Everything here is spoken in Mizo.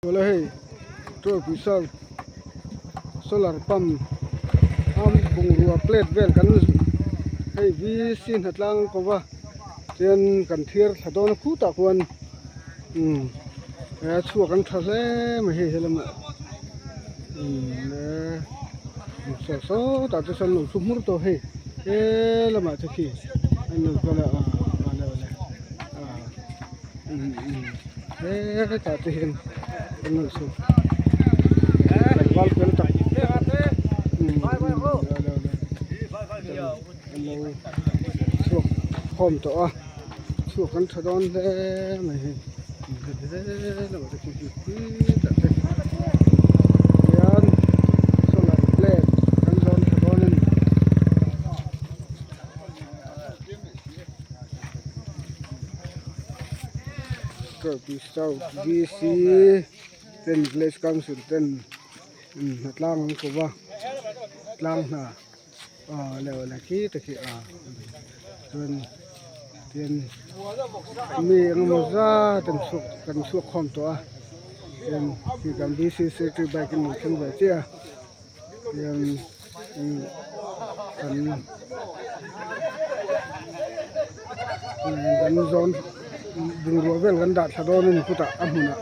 Awle hei tualpui south solar pump a bungrua plate vel kan hei v c hnatlang an ko va chuan kan thiar thla dawn a khutah khuan umm he a chhuak an tha hle mai hei helamah umm e saw sawtah te sawn an lo thu hmur tawh hei he lamah te khi an lo kal a awle awle ah. Hetah te hian an rawn chhuk tlangval fel tak an lo chhuak khawm tawh a chhuak an tha dawn hle mai hei hetah te hian solar plate an zawn tha dawn a ni. V C ten village council ten hna tlang an ko va tlang hna ah leh awle khi te khi a chuan tin mi engemaw zat an chhuak kan chhuak khawm tawh a tin khi kan V C secretary bike in a thleng ve chiah a hian kan kan zawn bungrua vel kan dah thla dawn a ni khutah a hmunah.